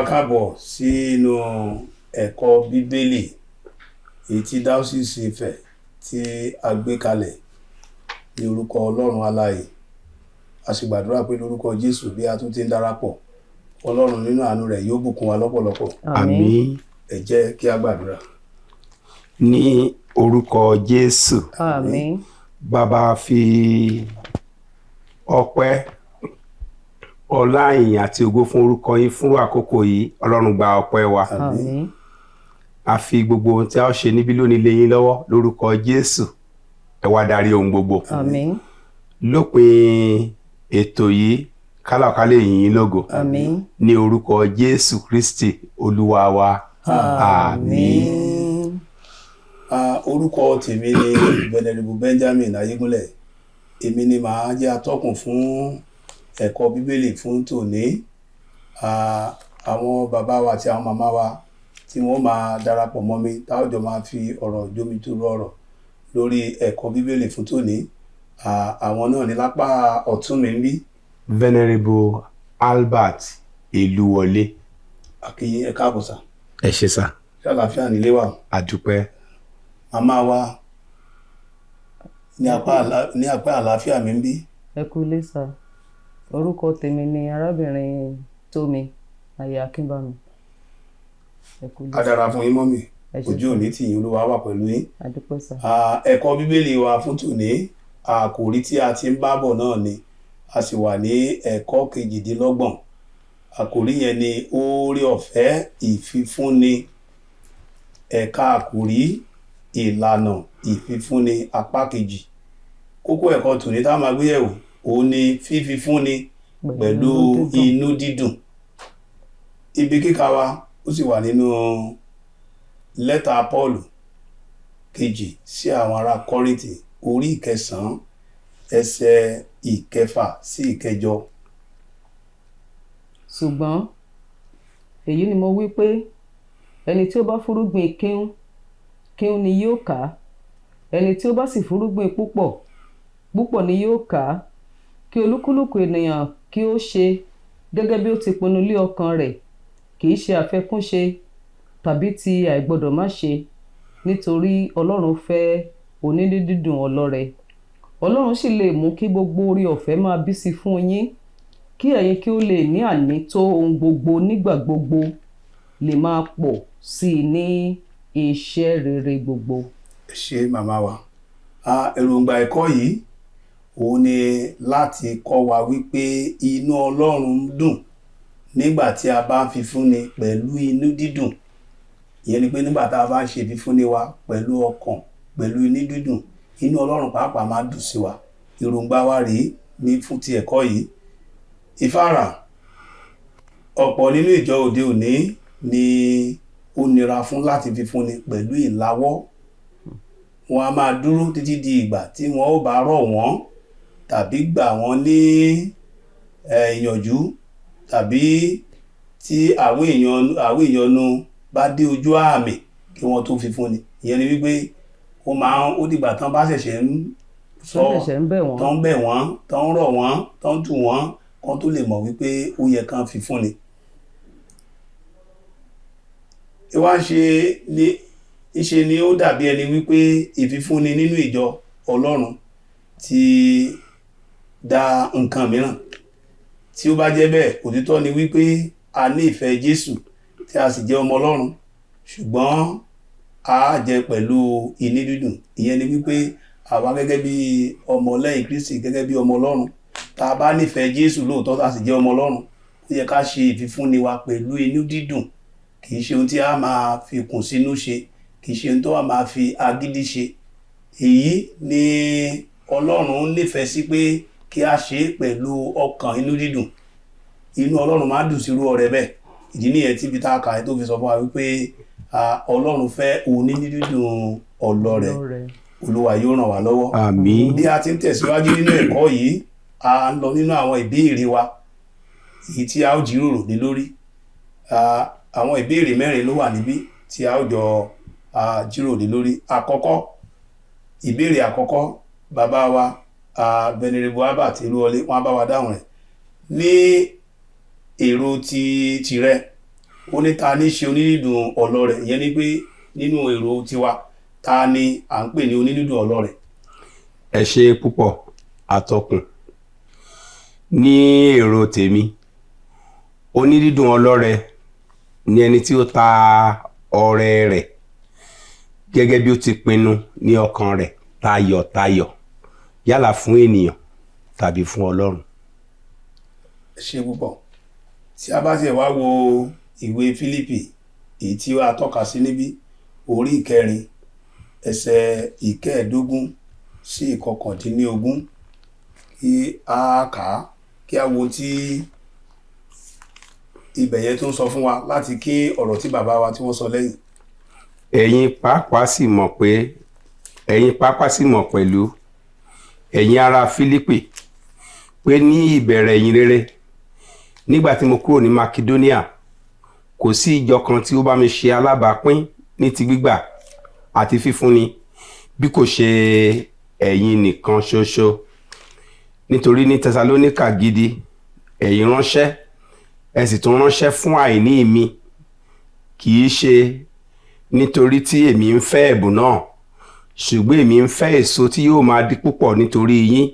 Wa káàbọ̀ sínú ẹ̀kọ́ Bíbélì èyí tí Dáósísì Ifẹ̀ tí a gbé kalẹ̀ ní orúkọ Ọlọ́run alààyè. A sì gbàdúrà pé lórúkọ Jésù, bí a tún ti ń darapọ̀, Ọlọ́run nínú àánú rẹ̀ yóò bùkún wa lọ́pọ̀lọpọ̀. Àmín. Ẹ jẹ́ kí a gbàdúrà. Ní orúkọ Jésù. Àmín. Bàbá, fi ọpẹ́, ọlá, ìyìn àti ògo fún orúkọ yín fún àkókò yìí. Ọlọ́run, gba ọpẹ́ wa. Àmín. A fi gbogbo ohun tí a ó ṣe níbí lónìí lé yín lọ́wọ́ lórúkọ Jésù. Ẹ wá darí ohun gbogbo. Àmín. Lópin ètò yìí, kálàkálà yìn yín lógo. Àmín. Ní orúkọ Jésù Kristi Olúwa wa, àmín. Orúkọ tèmi ni Venerable Benjamin Ayégúnlẹ̀. Èmi ni màá jẹ́ atọ́kùn fún ẹ̀kọ́ Bíbélì fún tòní. Àwọn bàbá wa àti àwọn màmá wa tí wọ́n máa darapọ̀ mọ́ mi, táwọn jọ máa fi ọ̀rọ̀ jomitoro ọ̀rọ̀ lórí ẹ̀kọ́ Bíbélì fún tòní, àwọn náà ní lápá ọ̀tún mi ń bí. Venerable Albert Elúwọlé. A kí yín, ẹ káàbọ̀ sà. Ẹ ṣé sà. Ṣé àlàáfíà nílé wa? Àdúpẹ́. Màmá wa ní apá àlàáfíà mi ń bí. Ẹ kú ilé sà. Orúkọ tèmi ni arábìnrin Tómi Aya Akínbámi. Ẹ kú ilé. A dára fún yín, mummy. Ẹ ṣé. Ojú òní tì yín, Olúwa wà pẹ̀lú yín. Àdúpẹ́ sà. Ẹ̀kọ́ Bíbélì wa fún tòní, àkòrí tí a ti ń bá bọ̀ náà ni. A sì wà ní ẹ̀kọ́ 28. Àkòrí yẹn ni oore ọ̀fẹ́ ìfifúnni, ẹ̀ka àkòrí ìlànà ìfifúnni, apá kejì. Kókó ẹ̀kọ́ tòní tá a máa gbé yẹ̀wò òun ni fífifúnni pẹ̀lú inú dídùn. Ibi kíkà wa, ó sì wà nínú lẹ́tà Pọ́ọ̀lù kejì sí àwọn ará Kọ́ríńtì, orí 9, ẹsẹ̀ 6 sí 8. Ṣùgbọ́n èyí ni mo wí pé ẹni tí ó bá fúnrúgbìn kíún kíún ni yóò ká, ẹni tí ó bá sì fúnrúgbìn púpọ̀ púpọ̀ ni yóò ká. Kí olúkúlùkù ènìyàn kí ó ṣe gẹ́gẹ́ bí ó ti pinnu lé ọkàn rẹ̀, kì í ṣe àfẹkúnṣe tàbí ti àìgbọdọ̀ má ṣe, nítorí Ọlọ́run fẹ́ onínúdídùn ọlọ́rẹ. Ọlọ́run sì lè mú kí gbogbo oore ọ̀fẹ́ máa bí sí fún yín, kí ẹ̀yin kí ó lè ní ànító ohun gbogbo nígbà gbogbo, lè máa pọ̀ sí i ní iṣẹ́ rere gbogbo. Ẹ ṣé, màmá wa. Èròǹgbà ẹ̀kọ́ yìí òun ni láti kọ́ wa wípé inú Ọlọ́run ń dùn nígbà tí a bá ń fi fúnni pẹ̀lú inú dídùn. Ìyẹn ni pé nígbà tá a bá ń ṣe ìfifúnni wa pẹ̀lú ọkàn, pẹ̀lú inú dídùn, inú Ọlọ́run pàápàá máa dùn sí wa. Èròǹgbà wa rèé ní fún ti ẹ̀kọ́ yìí. Ìfáàrà ọ̀pọ̀ nínú ìjọ òde òní ni ó nira fún láti fi fúnni pẹ̀lú ìlawọ́. Wọn a máa dúró títí di ìgbà tí wọn ó bá rọ̀ wọ́n tàbí gbà wọ́n ní ìyànjú, tàbí tí àwọn ìyọnu bá dé ojú àmì kí wọ́n tó fi fúnni. Ìyẹn ni wípé ó máa ń ó dìgbà tán bá ṣẹ̀ṣẹ̀ ń sọ, tán ṣẹ̀ṣẹ̀ ń bẹ̀ wọ́n, tán ń bẹ̀ wọ́n, tán ń rọ̀ wọ́n, tán ń tù wọ́n, kán tó lè mọ̀ wípé ó yẹ kán fi fúnni. Ìwá ṣe ni ìṣe ni ó dàbí ẹni wípé ìfifúnni nínú ìjọ Ọlọ́run ti da nǹkan mìíràn. Tí ó bá jẹ́ bẹ́ẹ̀, òtítọ́ ni wípé a ní ìfẹ́ Jésù tí a sì jẹ́ ọmọ Ọlọ́run, ṣùgbọ́n a jẹ́ pẹ̀lú inú dídùn. Ìyẹn ni wípé àwa gẹ́gẹ́ bí ọmọ lẹ́yìn Kristi, gẹ́gẹ́ bí ọmọ Ọlọ́run, tá a bá nífẹ̀ẹ́ Jésù lóòótọ́, tá a sì jẹ́ ọmọ Ọlọ́run, ó yẹ ká ṣe ìfifúnni wa pẹ̀lú inú dídùn. Kì í ṣe ohun tí a máa fi kùn sínú ṣe, kì í ṣe ohun tó a máa fi agídí ṣe. Èyí ni Ọlọ́run nífẹ̀ẹ́ sí, pé kí a ṣe é pẹ̀lú ọkàn inú dídùn. Inú Ọlọ́run máa dùn sí irú ọrẹ bẹ́ẹ̀. Ìdí nìyẹn tí ibi tá a kà tó fi sọ fún wa wípé Ọlọ́run fẹ́ onínú dídùn ọlọ́rẹ. Olúwa yóò ràn wá lọ́wọ́. Àmín. Bí a ti ń tẹ̀síwájú nínú ẹ̀kọ́ yìí, a ń lọ nínú àwọn ìbéèrè wa èyí tí a ó jíròrò lé lórí. Àwọn ìbéèrè mẹ́rin ló wà níbí tí a ó jọ jíròrò lé lórí. Àkọ́kọ́, ìbéèrè àkọ́kọ́, bàbá wa Venerable Albert Olúwọlé, wọ́n á bá wa dáhùn rẹ̀. Ní èrò ti tirẹ̀, Ó ní ta ní ṣe onídídùn ọlọ́rẹ? Ìyẹn ni pé nínú èrò tiwa, ta ni à ń pè ní onídídùn ọlọ́rẹ? Ẹ ṣe púpọ̀, atọ́kùn. Ní èrò tèmi, onídídùn ọlọ́rẹ ni ẹni tí ó ta ọrẹ rẹ̀ gẹ́gẹ́ bí ó ti pinnu ní ọkàn rẹ̀ tayọ̀tayọ̀, yálà fún ènìyàn tàbí fún Ọlọ́run. Ẹ ṣe púpọ̀. Tí a bá tiẹ̀ wá wo ìwé Fílípì èyí tí a tọ́ka sí níbí, orí ìkẹrin, ẹsẹ̀ 15 sí 19, kí a kà á, kí a wo tí ibẹ̀ yẹn tó ń sọ fún wa láti kí ọ̀rọ̀ tí bàbá wa tí wọ́n sọ lẹ́yìn. Ẹ̀yin pàápàá sì mọ̀ pẹ̀lú, ẹ̀yin ará Fílípì, pé ní ìbẹ̀rẹ̀ ìyìn rere, nígbà tí mo kúrò ní Makedonia, kò sí ìjọ kan tí ó bá mi ṣe alábàápín ní ti gbígbà àti fífúnni bí kò ṣe ẹ̀yin nìkan ṣoṣo. Nítorí ní Tẹsalóníkà gidi ẹ̀yin ránṣẹ́, ẹ sì tún ránṣẹ́ fún àìní mi. Kì í ṣe nítorí tí èmi ń fẹ́ ẹ̀bùn náà, ṣùgbọ́n èmi ń fẹ́ èso tí yóò máa di púpọ̀ nítorí yín.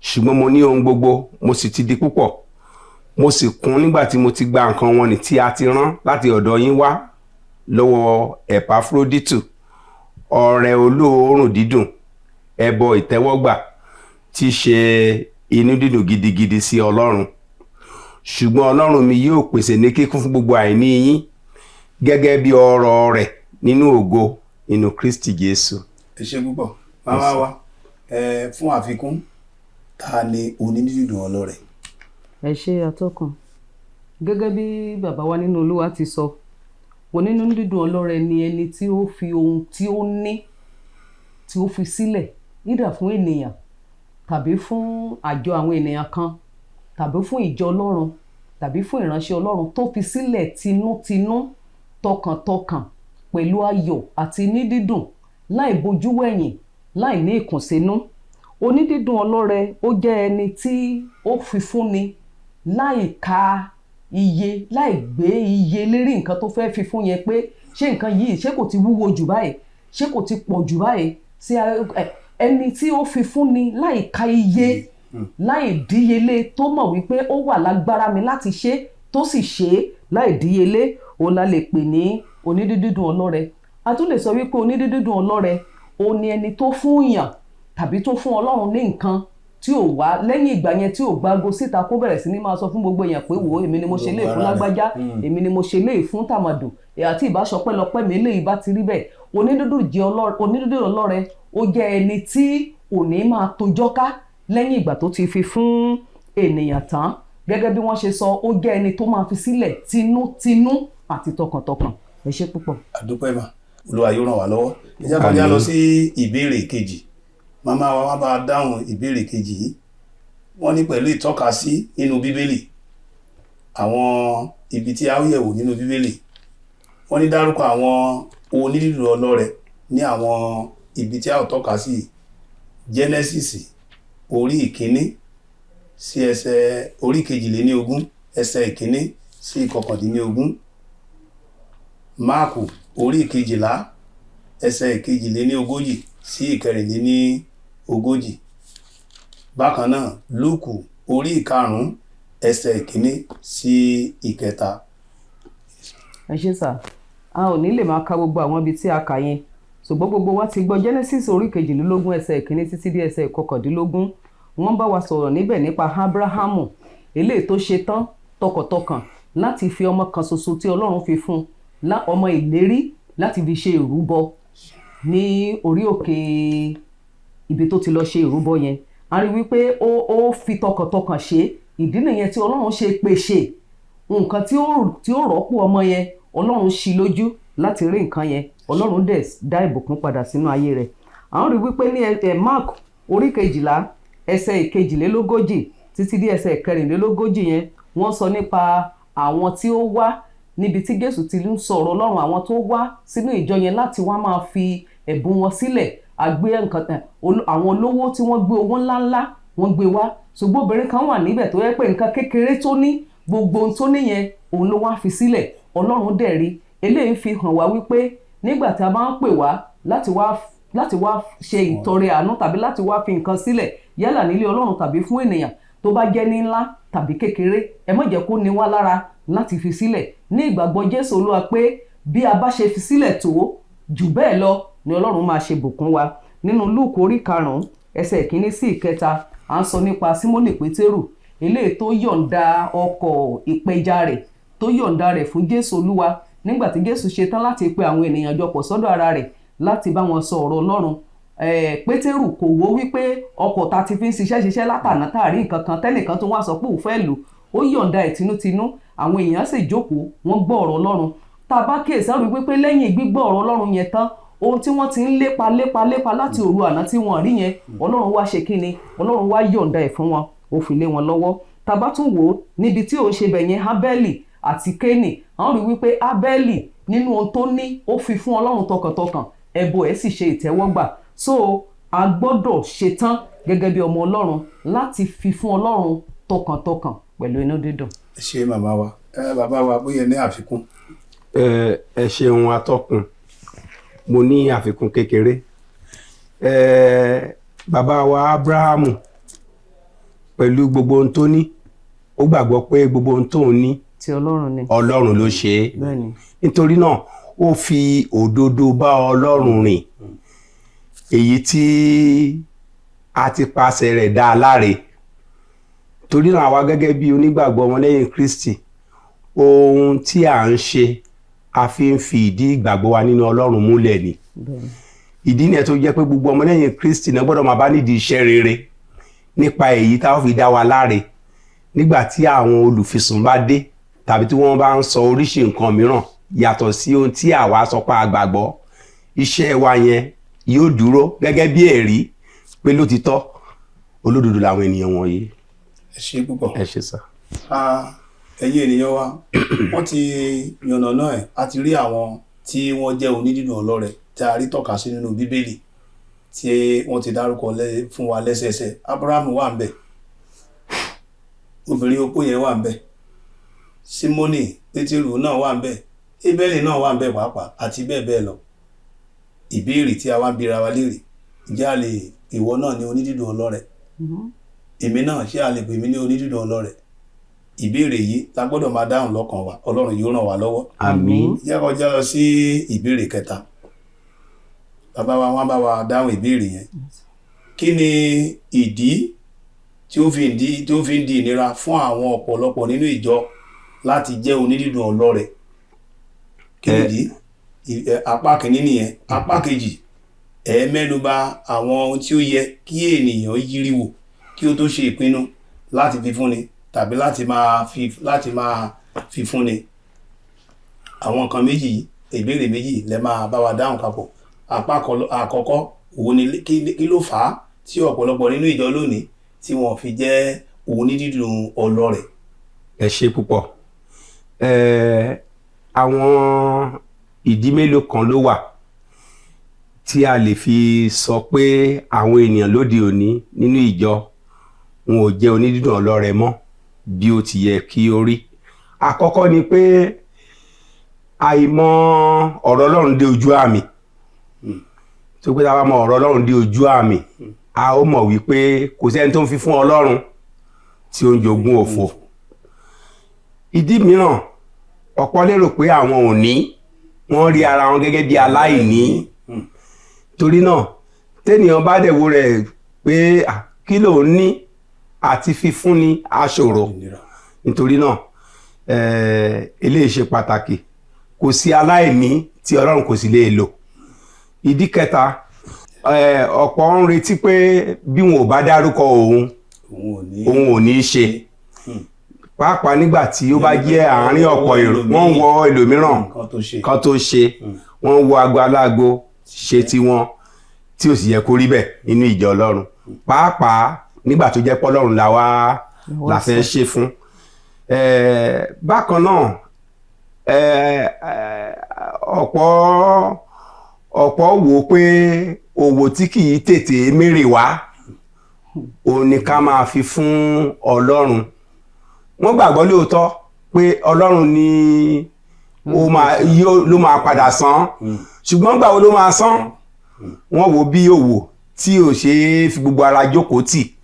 Ṣùgbọ́n mo ní ohun gbogbo, mo sì ti di púpọ̀, mo sì kún nígbà tí mo ti gba nǹkan wọn ní tí a ti rán láti ọ̀dọ̀ yín wá lọ́wọ́ Ẹ̀páfródítù, ọrẹ olóòórùn dídùn, ẹbọ ìtẹ́wọ́gbà, tí í ṣe inú dídùn gidigidi sí Ọlọ́run. Ṣùgbọ́n Ọlọ́run mi yóò pèsè ní kíkún fún gbogbo àìní yín gẹ́gẹ́ bí ọrọ̀ rẹ̀ nínú ògo nínú Kristi Jésù. Ẹ ṣe púpọ̀, màmá wa. Ẹ fún àfikún, ta ni onídídùn ọlọ́rẹ? Ẹ ṣe, atọ́kùn. Gẹ́gẹ́ bí bàbá wa nínú Olúwa ti sọ, onínú dídùn ọlọ́rẹ ni ẹni tí ó fi ohun tí ó ní, tí ó fi sílẹ̀ nídà fún ènìyàn tàbí fún àjọ àwọn ènìyàn kan tàbí fún ìjọ Ọlọ́run tàbí fún ìránṣẹ́ Ọlọ́run, tó fi sílẹ̀ tinútinú, tọkàntọkàn, pẹ̀lú ayọ̀ àti ní dídùn, láì bojú wẹ̀yìn, láì ní ìkùnsínú. Onídídùn ọlọ́rẹ, ó jẹ́ ẹni tí ó fi fúnni láì ka iye, láì gbé iye lérí nǹkan tó fẹ́ fi fún yẹn, pé ṣé nǹkan yìí, ṣé kò ti wúwo jù báyìí? Ṣé kò ti pọ̀ jù báyìí? Sí ẹni tí ó fi fúnni láì ka iye, láì díyelé, tó mọ̀ wípé ó wà lágbára mi láti ṣe, tó sì ṣe é láì díyelé, òun la lè pè ní onídídùn ọlọ́rẹ. A tún lè sọ wípé onídídùn ọlọ́rẹ, òun ni ẹni tó fún yàn tàbí tó fún Ọlọ́run ní nǹkan tí ò wá lẹ́yìn ìgbà yẹn, tí ò gbágo síta kó bẹ̀rẹ̀ sí ní máa sọ fún gbogbo èèyàn pé, "Wò ó, èmi ni mo ṣe léè fún lágbájá, èmi ni mo ṣe léè fún tàmàdù, àti ìbáṣọpẹ́lọpẹ́ mi eléyìí bá ti rí bẹ́ẹ̀." Onídídùn ọlọ́rẹ, ó jẹ́ ẹni tí ò ní máa tojọ́ ká lẹ́yìn ìgbà tó ti fi fún ènìyàn tán. Gẹ́gẹ́ bí wọ́n ṣe sọ, ó jẹ́ ẹni tó máa fi sílẹ̀ tinútinú àti tọkàntọkàn. Ẹ ṣé púpọ̀. Àdúpẹ́ mà. Olúwa yóò ràn wá lọ́wọ́. Ẹ jẹ́ kọjá lọ sí ìbéèrè kejì. Màmá wa wá bá a dáhùn ìbéèrè kejì yìí. Wọ́n ní pẹ̀lú ìtọ́kasí nínú Bíbélì, àwọn ibi tí a ó yẹ̀wò nínú Bíbélì, wọ́n ní dárúkọ àwọn onídídùn ọlọ́rẹ ní àwọn ibi tí a ó tọ́ka sí: Genesis orí 1 sí ẹsẹ̀ orí 22, ẹsẹ̀ 1 sí 19, Máàkù orí 12, ẹsẹ̀ 42 sí 44, bákan náà Lúùkù orí 5, ẹsẹ̀ 1 sí 3. Ẹ ṣé sà. A ò ní lè máa ka gbogbo àwọn ibi tí a kà yẹn, ṣùgbọ́n gbogbo wa ti gbọ́ Genesis orí 22, ẹsẹ̀ 1 títí dé ẹsẹ̀ 19. Wọ́n bá wa sọ̀rọ̀ níbẹ̀ nípa Abrahamu, eléyìí tó ṣe tán tọkàntọkàn láti fi ọmọ kan ṣoṣo tí Ọlọ́run fi fún un, ọmọ ìlérí, láti fi ṣe ìrúbọ ní orí òkè ibi tó ti lọ ṣe ìrúbọ yẹn. A rí wípé ó fi tọkàntọkàn ṣe. Ìdí nìyẹn tí Ọlọ́run ṣe pèsè nǹkan tí ó rọ́pò ọmọ yẹn. Ọlọ́run ṣí lójú láti rí nǹkan yẹn, Ọlọ́run dẹ̀ dá ìbùkún padà sínú ayé rẹ̀. À ń rí wípé ní ẹ Mark orí 12, ẹsẹ̀ 42 títí dé ẹsẹ̀ 44 yẹn, wọ́n sọ nípa àwọn tí ó wá níbi tí Jésù ti ń sọ̀rọ̀ Ọlọ́run, àwọn tó wá sínú ìjọ yẹn láti wá máa fi ẹ̀bùn wọn sílẹ̀. Àgbé nǹkan, àwọn olówó tí wọ́n gbé owó ńláńlá, wọ́n gbé wá, ṣùgbọ́n obìnrin kan wà níbẹ̀ tó yẹ pé nǹkan kékeré tó ní, gbogbo ohun tó ní yẹn, òun ló wá fi sílẹ̀. Ọlọ́run dẹ̀ rí. Eléyìí fi hàn wá wípé nígbà tí a bá ń pè wá láti wá ṣe ìtọrẹ àánú tàbí láti wá fi nǹkan sílẹ̀, yálà nílé Ọlọ́run tàbí fún ènìyàn, tó bá jẹ́ ní ńlá tàbí kékeré, ẹ má jẹ́ kó ní wá lára láti fi sílẹ̀, ní ìgbàgbọ́ Jésù Olúwa pé bí a bá ṣe fi sílẹ̀ tó jù bẹ́ẹ̀ lọ ni Ọlọ́run máa ṣe bùkún wa. Nínú Lúùkù orí 5, ẹsẹ̀ 1 sí 3, à ń sọ nípa Símónì Pétérù, eléyìí tó yọ̀ǹda ọkọ̀ ìpẹja rẹ̀, tó yọ̀ǹda rẹ̀ fún Jésù Olúwa nígbà tí Jésù ṣetán láti pe àwọn ènìyàn jọ pọ̀ sọ́dọ̀ ara rẹ̀ láti bá wọn sọ ọ̀rọ̀ Ọlọ́run. Pétérù kò wò wípé ọkọ̀ ta ti fi ń ṣiṣẹ́ ṣiṣẹ́ látàná táàrí nǹkan kan, tẹ́nìkan tó wá sọ pé òun fẹ́ lò ó, yọ̀ǹda ẹ̀ tinútinú. Àwọn èèyàn sì jókòó, wọ́n gbọ́ ọ̀rọ̀ Ọlọ́run. Tá a bá kíyèsí, àwọn wípé lẹ́yìn gbígbọ́ ọ̀rọ̀ Ọlọ́run yẹn tán, ohun tí wọ́n ti ń lépa lépa lépa láti òru àná tí wọ́n rí yẹn, Ọlọ́run wá ṣe kíni? Ọlọ́run wá yọ̀ǹda ẹ̀ fún wọn, ó fi lé wọn lọ́wọ́. Tá a bá tún wò ó níbi tí òun ṣe bẹ̀ yẹn, Ábẹ́lì àti Kéènì, àwọn rí wípé Ábẹ́lì, nínú ohun tó ní, ó fi fún Ọlọ́run tọkàntọkàn, ẹbọ ẹ̀ sì ṣe ìtẹ́wọ́gbà. So a gbọ́dọ̀ ṣetán gẹ́gẹ́ bí ọmọ Ọlọ́run láti fi fún Ọlọ́run tọkàntọkàn pẹ̀lú inú dídùn. Ẹ ṣe, màmá wa. Ẹ bàbá wa, bóyá ní àfikún. Ẹ ṣeun, atọ́kùn. Mo ní àfikún kékeré. Bàbá wa Abrahamu, pẹ̀lú gbogbo ohun tó ní, ó gbàgbọ́ pé gbogbo ohun tóun ní, Ti Ọlọ́run ni. Ọlọ́run ló ṣe é. Nítorí náà, ó fi òdodo bá Ọlọ́run rìn, èyí tí a ti paṣẹ rẹ̀ dá a láre. Torí náà, àwa gẹ́gẹ́ bí onígbàgbọ́ ọmọlẹ́yìn Kristi, ohun tí à ń ṣe, a fi ń fi ìdí ìgbàgbọ́ wa nínú Ọlọ́run múlẹ̀ ni. Ìdí nìyẹn tó jẹ́ pé gbogbo ọmọlẹ́yìn Kristi náà gbọ́dọ̀ máa bá nídìí iṣẹ́ rere, nípa èyí táwọn fi dá wa láre nígbà tí àwọn olùfisùn bá dé tàbí tí wọ́n bá ń sọ oríṣi nǹkan mìíràn yàtọ̀ sí ohun tí àwa sọ pé a gbàgbọ́. Iṣẹ́ wa yẹn yóò dúró gẹ́gẹ́ bí ẹ̀rí pé lótìtọ́, olódodo làwọn ènìyàn wọ̀nyí. Ẹ ṣe púpọ̀. Ẹ ṣe, sir. Ah, ẹ̀yin ènìyàn wa, wọ́n ti yànnàná ẹ̀. A ti rí àwọn tí wọ́n jẹ́ onídídùn ọlọ́rẹ tí a rí tọ́ka sí nínú Bíbélì, tí wọ́n ti dárúkọ fún wa lẹ́sẹẹsẹ. Abrahamu wà ń bẹ̀, obìnrin opó yẹn wà ń bẹ̀, Símónì Pétérù náà wà ń bẹ̀, Ébẹ́lì náà wà ń bẹ̀ pàápàá, àti bẹ́ẹ̀ bẹ́ẹ̀ lọ. Ìbéèrè tí a wá ń bira wa léèrè: ǹjẹ́ a lè ìwọ náà ní onídídùn ọlọ́rẹ? Èmi náà, ṣé a lè pè mí ní onídídùn ọlọ́rẹ? Ìbéèrè yìí la gbọ́dọ̀ máa dáhùn lọ́kàn wa. Ọlọ́run yóò ràn wá lọ́wọ́. Àmín. Jẹ́ kọjá lọ sí ìbéèrè kẹta. Bàbá wa, wọ́n bá wa dáhùn ìbéèrè yẹn. Kí ni ìdí tí ó fi ń di ìnira fún àwọn ọ̀pọ̀lọpọ̀ nínú ìjọ láti jẹ́ onídídùn ọlọ́rẹ? Kí ni ìdí? Apá kìíní nìyẹn. Apá kejì, ẹ mẹ́nuba àwọn ohun tí ó yẹ kí ènìyàn yírí wò kí ó tó ṣe ìpinnu láti fi fúnni tàbí láti máa fi fúnni. Àwọn nǹkan méjì yìí, ìbéèrè méjì lẹ máa bá wa dáhùn papọ̀. Apá àkọ́kọ́ òun ni kí ló fà á tí ọ̀pọ̀lọpọ̀ nínú ìjọ lónìí tí wọ́n fi jẹ́ onídídùn ọlọ́rẹ? Ẹ ṣe púpọ̀. Àwọn ìdí mélòó kan ló wà tí a lè fi sọ pé àwọn ènìyàn lóde òní nínú ìjọ wọn ò jẹ́ onídídùn ọlọ́rẹ mọ́ bí ó ti yẹ kí ó rí. Àkọ́kọ́ ni pé àìmọ̀ ọ̀rọ̀ Ọlọ́run dé ojú àmì. Tó pé tá a bá mọ ọ̀rọ̀ Ọlọ́run dé ojú àmì, a ó mọ̀ wípé kò sẹ́ni tó ń fi fún Ọlọ́run tí ó ń jogún òfo. Ìdí mìíràn, ọ̀pọ̀ lérò pé àwọn ò ní, wọ́n rí ara wọn gẹ́gẹ́ bí aláìní. Torí náà, tẹ́nìyàn bá dẹ̀ wo rẹ̀ pé, "Ah, kí lòun ní?" àti fífúnni aṣòro. Ìnira. Nítorí náà, eléyìí ṣe pàtàkì. Kò sí aláìní tí Ọlọ́run kò sì lè lò. Ìdí kẹta, ọ̀pọ̀ ń retí pé bí wọn ò bá dárúkọ òun, Òun ò ní. òun ò ní í ṣe, pàápàá nígbà tí ó bá jẹ́ àárín ọ̀pọ̀ èrò. Wọ́n ń wọ ẹlòmíràn nǹkan tó ṣe. Kan tó ṣe, wọ́n ń wo aago aláago ṣe tiwọn, tí ò sì yẹ kó rí bẹ́ẹ̀ nínú ìjọ Ọlọ́run, pàápàá nígbà tó jẹ́ pọ́lọ́run la wá la fẹ́ ṣe fún. Bákan náà, ọ̀pọ̀ wò ó pé òwò tí kì í tètè mérè wá òun ni ká máa fi fún Ọlọ́run. Wọ́n gbàgbọ́ lóòótọ́ pé Ọlọ́run ni Ó máa yóò ló máa padà san. Ṣùgbọ́n gbà wo ló máa san? Wọ́n wo bí òwò tí ò ṣe é fi gbogbo ara jókòó tì,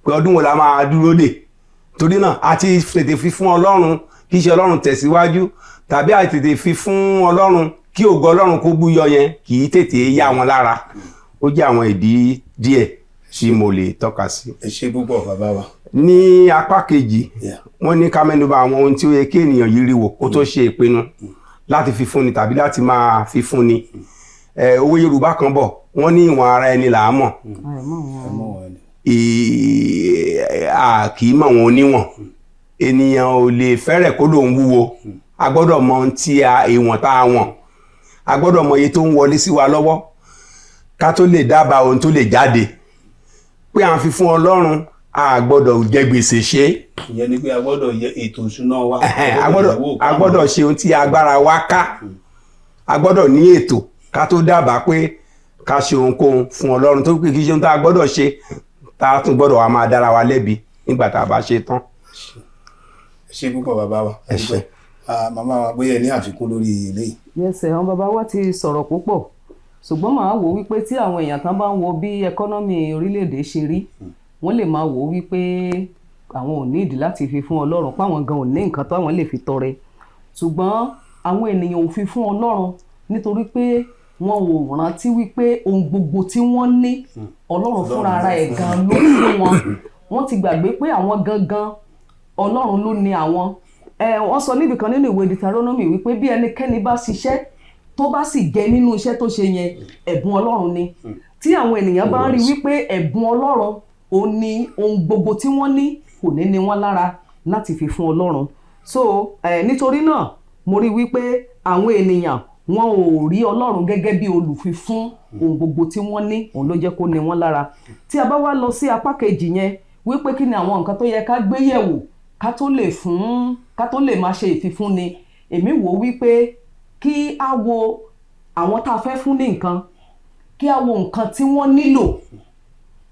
pé ọdún wo la máa dúró dè. Torí náà, a ti tètè fi fún Ọlọ́run kí iṣẹ́ Ọlọ́run tẹ̀síwájú, tàbí a tètè fi fún Ọlọ́run kí ògo Ọlọ́run kó búyọ yẹn, kì í tètè yá wọn lára. Ó jẹ́ àwọn ìdí díẹ̀ tí mo lè tọ́ka sí. Ẹ ṣé púpọ̀, bàbá wa. Ní apá kejì, wọ́n ní ká mẹ́nuba àwọn ohun tí ó yẹ kí ènìyàn yiri wò kó tó ṣe ìpinnu láti fi fúnni tàbí láti máa fi fúnni. Òwe Yorùbá kan bọ̀, wọ́n ní ìwọ̀n ara ẹni là á mọ̀. Àìmọ̀ wọn. Ẹ mọ̀ wọn ni. A kì í mọ̀ wọn oníwọ̀n. Ènìyàn ò lè fẹ́rẹ̀ kó lòun wúwo. A gbọ́dọ̀ mọ ohun tí a ìwọ̀n tá a wọ̀n. A gbọ́dọ̀ mọ iye tó ń wọlé sí wa lọ́wọ́ ká tó lè dábàá ohun tó lè jáde pé à ń fi fún Ọlọ́run. A gbọ́dọ̀ jẹ gbèsè ṣe é. Ìyẹn ni pé a gbọ́dọ̀ yẹ ètò ìṣúná wa. Ẹhẹ́n, a gbọ́dọ̀ ṣe ohun tí agbára wa ká. A gbọ́dọ̀ ní ètò ká tó dábàá pé ká ṣe ohunkóhun fún Ọlọ́run, tó pé kì í ṣe ohun tá a gbọ́dọ̀ ṣe tá a tún gbọ́dọ̀ wá máa dára wa lẹ́bi nígbà tá a bá ṣe tán. Ẹ ṣé púpọ̀, bàbá wa. Ẹ ṣé. Ah, màmá wa, bóyá ẹ ní àfikún lórí eléyìí. Yes, àwọn bàbá wa ti sọ̀rọ̀ púpọ̀, ṣùgbọ́n màá wò wípé tí àwọn èèyàn tán bá ń wo bí economy orílẹ̀-èdè ṣe rí, wọ́n lè máa wò wípé àwọn ò ní ìdí láti fi fún Ọlọ́run, páwọn gan ò ní nǹkan táwọn lè fi tọrẹ. Ṣùgbọ́n àwọn ènìyàn ò fi fún Ọlọ́run nítorí pé wọn ò rántí wípé ohun gbogbo tí wọ́n ní, Ọlọ́run fúnra ara ẹ̀ gan ló fún wọn. Wọ́n ti gbàgbé pé àwọn gangan, Ọlọ́run ló ní àwọn. Wọ́n sọ níbìkan nínú ìwé Deuteronomy wípé bí ẹnikẹ́ni bá ṣiṣẹ́, tó bá sì jẹ nínú iṣẹ́ tó ṣe yẹn, ẹ̀bùn Ọlọ́run ni. Tí àwọn ènìyàn bá ń rí wípé ẹ̀bùn Ọlọ́run ò ní ohun gbogbo tí wọ́n ní, kò ní ní wọ́n lára láti fi fún Ọlọ́run. So nítorí náà, mo rí wípé àwọn ènìyàn wọn ò rí Ọlọ́run gẹ́gẹ́ bí olùfifún ohun gbogbo tí wọ́n ní, òun ló jẹ́ kó ní wọ́n lára. Tí a bá wá lọ sí apá kejì yẹn wípé kí ni àwọn nǹkan tó yẹ ká gbé yẹ̀wò ká tó lè fún, ká tó lè máa ṣe ìfifúnni, èmi wò wípé kí á wo àwọn tá a fẹ́ fún ní nǹkan, kí á wo nǹkan tí wọ́n nílò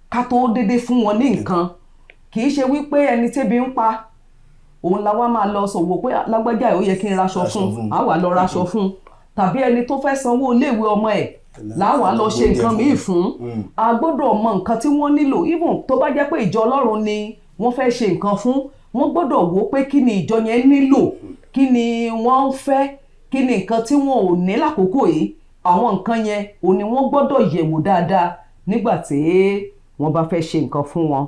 ká tó dédé fún wọn ní nǹkan. Kì í ṣe wípé ẹni tébi ń pa òun la wá máa lọ sọ̀wọ́ pé lágbájá, ó yẹ kí n raṣọ fún, á wà lọ raṣọ fún, tàbí ẹni tó fẹ́ sanwó iléèwé ọmọ ẹ̀ láwàá lọ ṣe nǹkan míì fún. A gbọ́dọ̀ mọ nǹkan tí wọ́n nílò. Even tó bá jẹ́ pé ìjọ Ọlọ́run ni wọ́n fẹ́ ṣe nǹkan fún, wọ́n gbọ́dọ̀ wò pé kí ni ìjọ yẹn nílò, kí ni wọ́n ń fẹ́, kí ni nǹkan tí wọ́n ò ní lákòókò yìí. Àwọn nǹkan yẹn ò ní wọ́n gbọ́dọ̀ yẹ̀wò dáadáa nígbà tí wọ́n bá fẹ́ ṣe nǹkan fún wọn.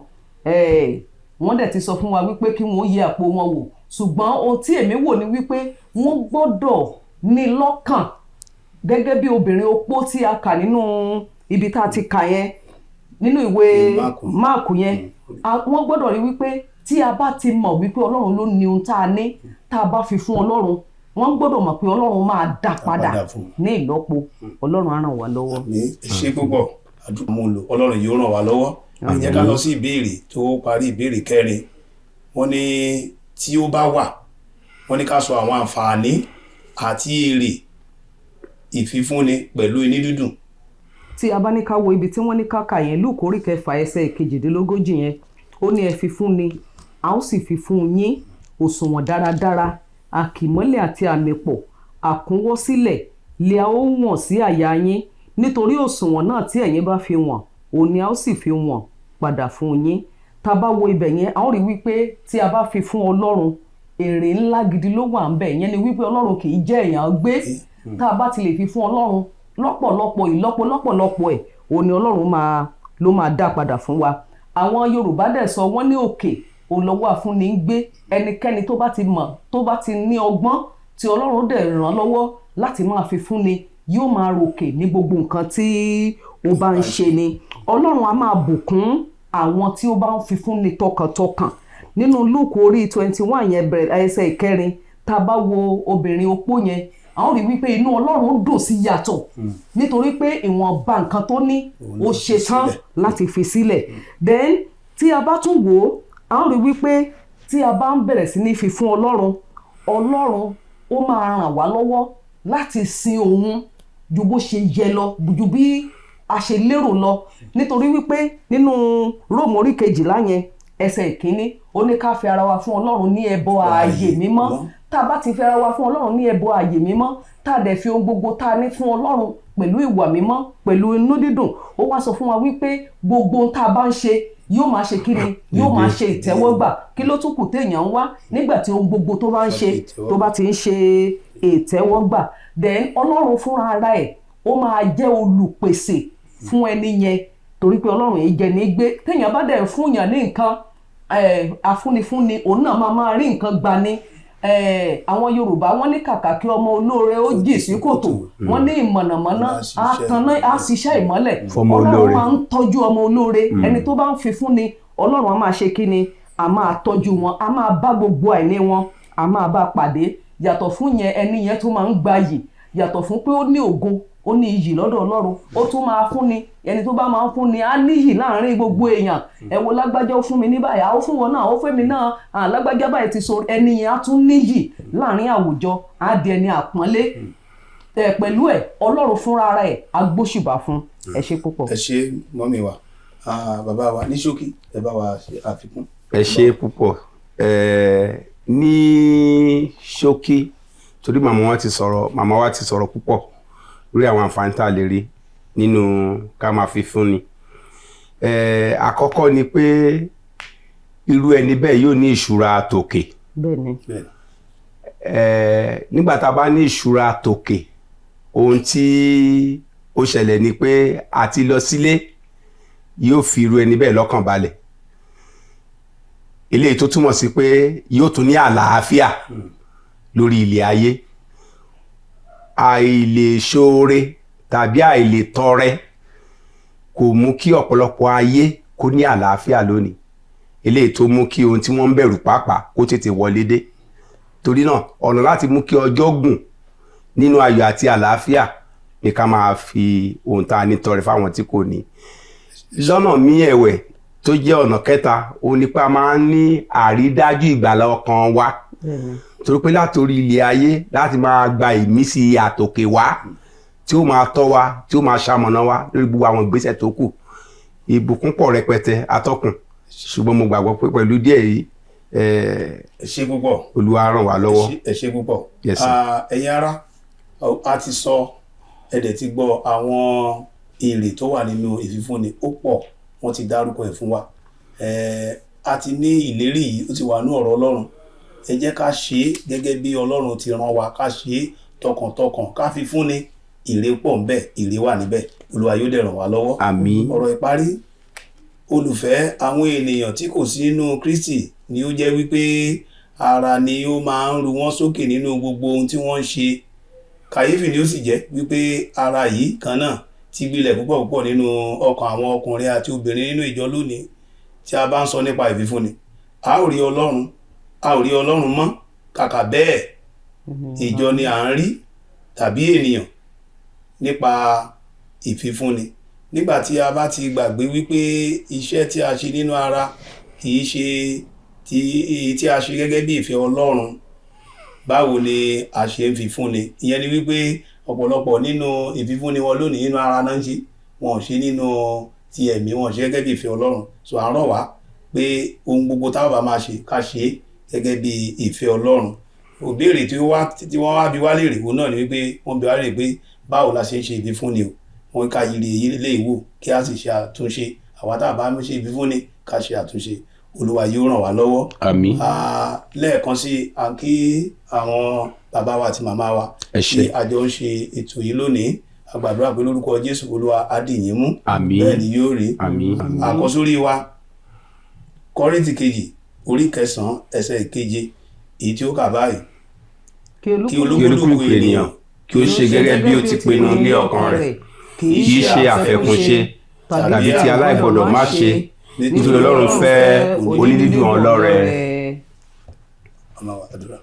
Wọ́n dẹ̀ ti sọ fún wa wípé kí wọ́n yẹ àpò wọn wò, ṣùgbọ́n ohun tí èmi wò ni wípé wọ́n gbọ́dọ̀ ní lọ́kàn gẹ́gẹ́ bí obìnrin opó tí a kà nínú ibi tá a ti kà yẹn nínú ìwé Máàkù yẹn. Wọ́n gbọ́dọ̀ rí wípé tí a bá ti mọ̀ wípé Ọlọ́run ló ní ohun tá a ní, tá a bá fi fún Ọlọ́run, wọ́n gbọ́dọ̀ mọ̀ pé Ọlọ́run máa dá padà ní ìlọ́po. Ọlọ́run á ràn wá lọ́wọ́. Ní ṣe púpọ̀ àdúgbò mú lò, Ọlọ́run yóò ràn wá lọ́wọ́. Ẹ jẹ́ ká lọ sí ìbéèrè tó parí, ìbéèrè kẹrin. Wọ́n ní tí ó bá wà, wọ́n ní ká sọ àwọn àǹfààní àti èrè ìfifúnni pẹ̀lú inú dídùn. Tí a bá ní ká wo ibi tí wọ́n ní ká kà yẹn, Lúùkù orí 6 ẹsẹ̀ 38 yẹn, ó ní, "Ẹ fi fún ni, a ó sì fi fún yín, òṣùwọ̀n dáradára, àkìmọ́lẹ̀ àti àmì pọ̀, àkúnwọ́sílẹ̀ lè a ó wọ̀n sí àyà yín, nítorí òṣùwọ̀n náà tí ẹ̀yin bá fi wọ̀n, òun ni a ó sì fi wọ̀n padà fún yín." Tá a bá wo ibẹ̀ yẹn, a ó rí wípé tí a bá fi fún Ọlọ́run, èrè ńlá gidi ló wà ń bẹ̀. Yẹn ni wípé Ọlọ́run kì í jẹ́ èèyàn gbé. Tá a bá ti lè fi fún Ọlọ́run lọ́pọ̀lọpọ̀, ìlọ́po lọ́pọ̀lọpọ̀ ẹ̀, òun ni Ọlọ́run máa ló máa dá padà fún wa. Àwọn Yorùbá dẹ̀ sọ, wọ́n ní òkè òun lọ́wọ́ àfúnni ń gbé. Ẹnikẹ́ni tó bá ti mọ̀, tó bá ti ní ọgbọ́n tí Ọlọ́run dẹ̀ ràn lọ́wọ́ láti máa fi fúnni, yóò máa ròkè ní gbogbo nǹkan tí ó bá ń ṣe ni. Ọlọ́run á máa bùkún àwọn tí ó bá ń fi fúnni tọkàntọkàn. Nínú Lúùkù orí 21 yẹn, bẹ̀rẹ̀ ẹsẹ̀ 4, tá a bá wo obìnrin opó yẹn, àwọn rí wípé inú Ọlọ́run dùn sí yàtọ̀, nítorí pé ìwọ̀nba nǹkan tó ní, ó ṣe tán láti fi sílẹ̀. Then tí a bá tún wò ó, a ó rí wípé tí a bá ń bẹ̀rẹ̀ sí ní fi fún Ọlọ́run, Ọlọ́run ó máa ràn wá lọ́wọ́ láti sin òun ju bó ṣe yẹ lọ, ju bí a ṣe lérò lọ, nítorí wípé nínú Róòmù orí 12 yẹn, ẹsẹ̀ 1, ó ní ká fi ara wa fún Ọlọ́run ní ẹbọ ààyè mímọ́. Tá a bá ti fẹ́ra wa fún Ọlọ́run ní ẹbọ ààyè mímọ́, tá a dẹ̀ fi ohun gbogbo tá a ní fún Ọlọ́run pẹ̀lú ìwà mímọ́, pẹ̀lú inú dídùn, ó wá sọ fún wa wípé gbogbo ohun tá a bá ń ṣe yóò máa ṣe kíni? Yóò máa ṣe ìtẹ́wọ́gbà. Kí ló tún kù téèyàn ń wá nígbà tí ohun gbogbo tó bá ń ṣe tó bá ti ń ṣe ìtẹ́wọ́gbà? Then Ọlọ́run fúnra ara ẹ̀, ó máa jẹ́ olùpèsè fún ẹni yẹn, torí pé Ọlọ́run yìí jẹ́ ní gbé. Téèyàn bá dẹ̀ fún yàn ní nǹkan, afúnifúnni, òun náà máa máa rí nǹkan gbà ni. Àwọn Yorùbá, wọ́n ní kàkà kí ọmọ olóore ó jì sí kòtò, wọ́n ní ìmọ̀nàmọ́ná á tanná, á ṣiṣẹ́ ìmọ́lẹ̀. Fọmọ Ọlọ́run olóore. máa ń tọ́jú ọmọ olóore. Ẹni tó bá ń fi fúnni, Ọlọ́run á máa ṣe kí ni? A máa tọ́jú wọn, a máa bá gbogbo àìní wọn, a máa bá pàdé. Yàtọ̀ fún yẹn, ẹni yẹn tún máa ń gbayì. Yàtọ̀ fún pé ó ní ògo, ó ní iyì lọ́dọ̀ Ọlọ́run, ó tún máa fúnni. Ẹni tó bá máa ń fúnni á níyì láàrin gbogbo èèyàn. Ẹ wo lágbájá, ó fún mi ní báyìí, ó fún wọn náà, ó fún mi náà, lágbájá báyìí ti so. Ẹni yẹn á tún níyì láàrin àwùjọ, á di ẹni àpọ́nlé. Ẹ pẹ̀lú ẹ̀, Ọlọ́run fúnra ara ẹ̀ á gbóṣùbà fún. Ẹ ṣé púpọ̀. Ẹ ṣé, mummy wa. Bàbá wa, ní ṣókí, ẹ bá wa ṣe àfikún. Ẹ ṣe púpọ̀. Ní ṣókí, torí màmá wa ti sọ̀rọ̀ púpọ̀ lórí àwọn àǹfààní tá a lè rí nínú ká máa fi fúnni. Àkọ́kọ́ ni pé irú ẹni bẹ́ẹ̀ yóò ní ìṣúra tòkè. Bẹ́ẹ̀ ni. Bẹ́ẹ̀. Nígbà tá a bá ní ìṣúra tòkè, ohun tí ó ṣẹlẹ̀ ni pé àti lọ sílé yóò fi irú ẹni bẹ́ẹ̀ lọ́kàn balẹ̀, eléyìí tó túmọ̀ sí pé yóò tún ní àlàáfíà lórí ilẹ̀ ayé. Àìlèṣoore tàbí àìlètọrẹ kò mú kí ọ̀pọ̀lọpọ̀ ayé kó ní àlàáfíà lónìí, eléyìí tó mú kí ohun tí wọ́n ń bẹ̀rù pàápàá kó tètè wọlé dé. Torí náà, ọ̀nà láti mú kí ọjọ́ gùn nínú ayọ̀ àti àlàáfíà ni ká máa fi ohun tá a ní tọrẹ fáwọn tí kò ní. Lọ́nà míì ẹ̀wẹ̀, tó jẹ́ ọ̀nà kẹta, òun ni pé a máa ń ní àrídájú ìgbàlà ọkàn wa, torí pé látòrí ilẹ̀ ayé láti máa gba ìmísí àtòkè wá tí ó máa tọ́ wa, tí ó máa ṣamọ̀nà wa lórí gbogbo àwọn ìgbésẹ̀ tó kù. Ìbùkún pọ̀ rẹpẹtẹ, atọ́kùn, ṣùgbọ́n mo gbàgbọ́ pé pẹ̀lú díẹ̀ yìí, Ẹ ṣé púpọ̀. Olúwa ràn wá lọ́wọ́. Ẹ ṣé púpọ̀. Yes, sir. Ẹ̀yin ará, a ti sọ, ẹ dẹ̀ ti gbọ́ àwọn èrè tó wà nínú ìfifúnni. Ó pọ̀, wọ́n ti dárúkọ ẹ̀ fún wa. A ti ní ìlérí yìí, ó ti wà ní ọ̀rọ̀ Ọlọ́run. Ẹ jẹ́ ká ṣe é gẹ́gẹ́ bí Ọlọ́run ti rán wa, ká ṣe é tọkàntọkàn, ká fi fúnni. Èrè pọ̀ ńbẹ̀, èrè wà níbẹ̀. Olúwa yóò dẹ̀ ràn wá lọ́wọ́. Àmín. Ọ̀rọ̀ ìparí. Olùfẹ́, àwọn ènìyàn tí kò sí nínú Kristi ni ó jẹ́ wípé ara ni ó máa ń ru wọ́n sókè nínú gbogbo ohun tí wọ́n ń ṣe. Kàyéfì ni ó sì jẹ́ wípé ara yìí kan náà ti gbilẹ̀ púpọ̀ púpọ̀ nínú ọkàn àwọn ọkùnrin àti obìnrin nínú ìjọ lónìí. Tí a bá ń sọ nípa ìfifúnni, a ò rí Ọlọ́run, a ò rí Ọlọ́run mọ́. Kàkà bẹ́ẹ̀, ìjọ ni à ń rí tàbí ènìyàn nípa ìfifúnni. Nígbà tí a bá ti gbàgbé wípé iṣẹ́ tí a ṣe nínú ara kì í ṣe ti tí a ṣe gẹ́gẹ́ bí ìfẹ́ Ọlọ́run, báwo ni a ṣe ń fifúnni? Ìyẹn ni wípé ọ̀pọ̀lọpọ̀ nínú ìfifúnni wọn lónìí, nínú ara náà ń ṣe, wọn ò ṣe nínú ti ẹ̀mí, wọn ò ṣe gẹ́gẹ́ bí ìfẹ́ Ọlọ́run. So à ń rọ̀ wá pé ohun gbogbo táwọn bá máa ṣe, ká ṣe é gẹ́gẹ́ bí ìfẹ́ Ọlọ́run. Òbéèrè tí wọ́n wá bi wá léèrè, òun náà ni wípé wọ́n bi wá léèrè pé báwo la ṣe ń ṣe ìfifúnni o. Wọ́n ká yiri èyí lé ìwò kí a sì ṣe àtúnṣe. Àwa tá a bá ń ṣe ìfifúnni, ká ṣe àtúnṣe. Olúwa yóò ràn wá lọ́wọ́. Àmín. Lẹ́ẹ̀kan sí, à ń kí àwọn bàbá wa àti màmá wa Ẹ ṣé. tí a jọ ń ṣe ètò yìí lónìí. A gbàdúrà pé lórúkọ Jésù, Olúwa á dì yín mú. Àmín. Bẹ́ẹ̀ ni yóò rí. Àmín. Àkọsórí wa, Kọ́ríńtì kejì, orí 9, ẹsẹ̀ 7, èyí tí ó kà báyìí: Kí Kí olúkúlùkù ènìyàn kí ó ṣe gẹ́gẹ́ bí ó ti pinnu ní ọkàn rẹ̀, kì í ṣe àfẹ̀kúnṣe tàbí ti aláìgbọdọ̀ má ṣe, nítorí Ọlọ́run fẹ́ onídídùn ọlọ́rẹ. Ọmọ wa, àdúrà.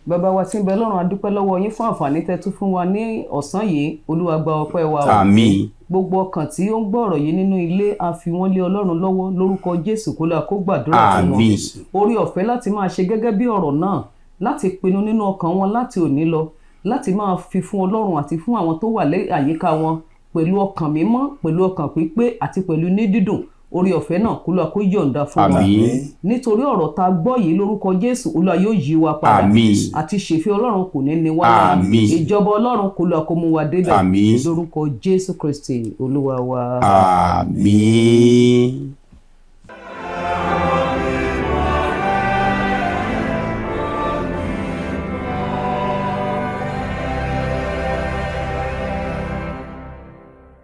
Bàbá wa tí ń bẹ lọ́run, a dúpẹ́ lọ́wọ́ yín fún àǹfààní tẹ́ tún fún wa ní ọ̀sán yìí. Olúwa, gba ọpẹ́ wa o. Àmín. Gbogbo ọkàn tí ó ń gbọ́ ọ̀rọ̀ yìí nínú ilé, a fi wọ́n lé Ọlọ́run lọ́wọ́ lórúkọ Jésù. Kó lè kó gbàdúrà fún wọn. Àmín. Orí ọ̀fẹ́ láti máa ṣe gẹ́gẹ́ bí ọ̀rọ̀ náà, láti pinnu nínú ọkàn wọn láti òní lọ láti máa fi fún Ọlọ́run àti fún àwọn tó wà lé àyíká wọn pẹ̀lú ọkàn mímọ́, pẹ̀lú ọkàn pípé àti pẹ̀lú ní dídùn. Orí ọ̀fẹ́ náà, k'Olúwa kó yọ̀ǹda fún wa. Àmín. Nítorí ọ̀rọ̀ tá a gbọ́ yìí, lórúkọ Jésù, Olúwa yóò yí wa padà. Àmín. Àti ṣèfẹ́ Ọlọ́run kò ní ní wá lára. Àmín. Ìjọba Ọlọ́run, k'Olúwa kó mú wa débẹ̀. Àmín. Lórúkọ Jésù Kristi Olúwa wa. Àmín.